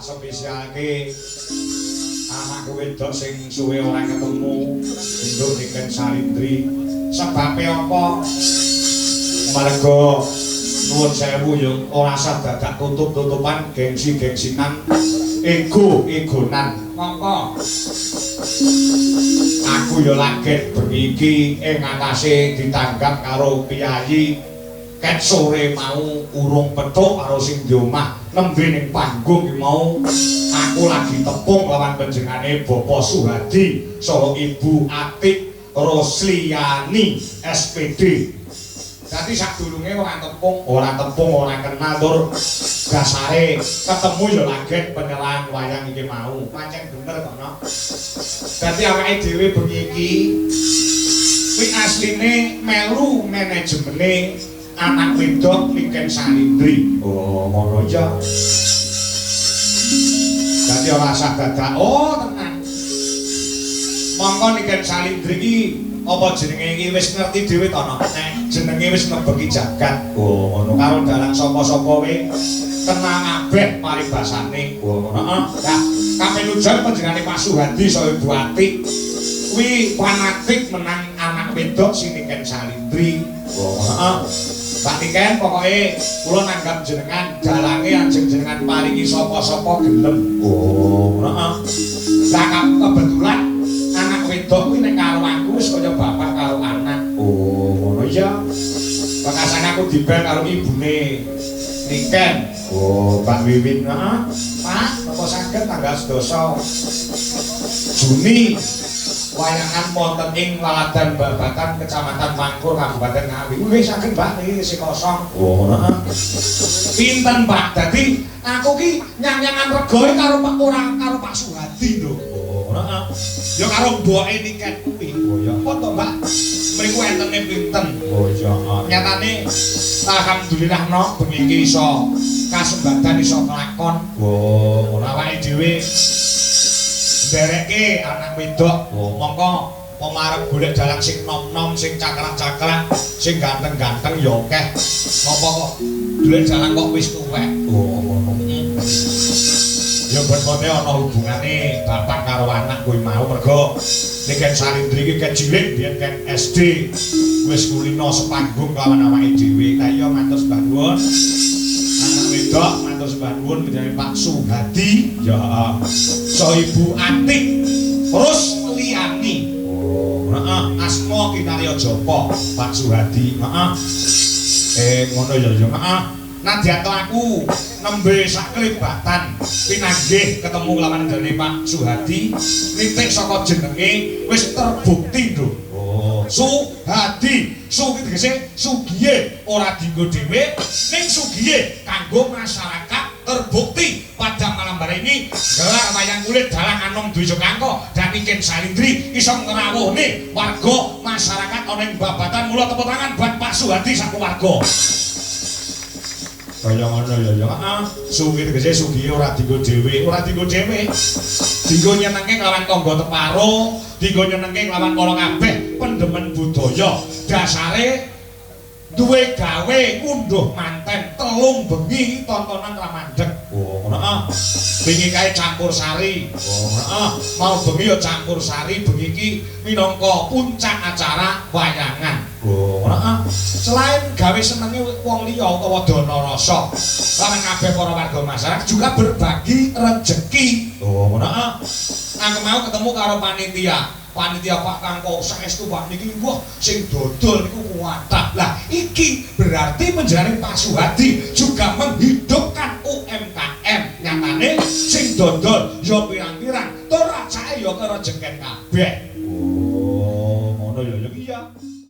Spesialke anakku wedok sing suwe ora ketemu Nduk Niken Salindri. Sebabe apa? Marga nuwun sewu ya ora usah dadak tutup-tutupan gengsi-gengsinan ego-egonan. Mongko aku ya lagek bengi iki ing atase ditanggap karo piyayi ket sore mau urung petuk karo sing di omah nembe ning panggung ki mau aku lagi tepung lawan panjenengane Bapak Suhadi saha Ibu Atik Rosliani SPD. Dadi sadurunge ora tepung ora kenal tur dasare ketemu ya lagek penyerahan wayang iki mau. Pancen bener kok no. Dadi awake dhewe bengi iki kuwi asline melu manajemene anak wedok Niken Salindri. Oh, ngono ya. Dadi ora usah dadak. Oh, tenan. Mongko Niken Salindri iki apa jenenge iki wis ngerti dhewe to no? Nek jenenge wis ngebeki jagat. Oh, ngono karo dalang sapa-sapa we kenal kabeh paribasane. Oh, ngono. Heeh. Lah, kapenujan panjenengane Pak Suhadi saha Ibu Atik kuwi fanatik menang anak wedok sing Niken Salindri. Oh, heeh. Pak Niken pokoke kula nanggap jenengan dalange ajeng jenengan paringi sapa-sapa gelem. Oh, heeh. Lah kebetulan anak wedok kuwi nek karo aku wis kaya bapak karo anak. Oh, ngono ya. Pakasane aku dibel karo ibune Niken. Oh, Mbak Wiwin, heeh. Pak, napa saged tanggal 10 Juni Wayangan wonten ing Laladan Babakan Kecamatan Pangkur Kabupaten Ngawi. Nggih saged Mbak niki isih kosong. Oh ngono. Pinten Pak? Dadi aku ki nyang-nyangan regoe karo Pak ora karo Pak Suhadi lho. Oh ngono. Ya karo mboke Niken kuwi. Oh ya. Apa to Mbak? Mriku entene pinten? Oh iya. Nyatane alhamdulillah no bengi iki iso kasembatan iso kelakon. Oh ngono awake dhewe nderekke anak wedok. Oh mongko wong arep golek dalang sing nom-nom, sing cakrak-cakrak, sing ganteng-ganteng ya akeh. Ngopo kok golek dalang kok wis tuwek? Oh ngono. Ya ben-bene ana hubungane bapak karo anak kuwi mau mergo Niken Salindri iki ket cilik biyen ket SD wis kulino sepanggung kelawan awake dhewe. Lah iya matur sembah nuwun. Anak wedok matur sembah nuwun panjenengan Pak Suhadi. Ya so Ibu Atik Rusliani. Oh, heeh, asma Kinarya Japa Pak Suhadi. Heeh. Ngono ya ya, heeh. Nadyan to aku nembe saklebatan pinanggih ketemu kelawan jane Pak Suhadi, nitik saka jenenge wis terbukti lho. Oh, Suhadi. Su ki tegese sugihe ora dienggo dhewe, ning sugihe kanggo masyarakat. Terbukti pada malam hari ini gelar wayang kulit dalang Anom Dwijo Kangko dan Niken Salindri iso ngrawuhne warga masyarakat ana ing Babatan. Mula tepuk tangan buat Pak Suhadi sakeluarga. Kaya ngono ya ya. Heeh. Sugi tegese sugihe ora dienggo dhewe, ora dienggo dhewe. Dienggo nyenengke kelawan tangga teparo, dienggo nyenengke kelawan para kabeh pendemen budaya. Dasare duwe gawe ngunduh manten 3 bengi tontonan ra mandeg. Oh, ngono ah. Wingi kae campur sari. Oh, ngono ah. Mau bengi ya campur sari, bengi iki minangka puncak acara wayangan. Oh, ngono ah. Selain gawe senenge wong liya utawa dana rasa, lan kabeh para warga masyarakat juga berbagi rejeki. Oh, ngono ah. Aku mau ketemu karo panitia. Panitia Pak Kangko saestu Pak niki wah sing dodol niku kuatah. Lah iki berarti panjenengane Pak Suhadi juga menghidupkan UMKM. Nyatane sing dodol ya pirang-pirang, tur racake ya kerejeken kabeh. Oh, ngono ya ya iya.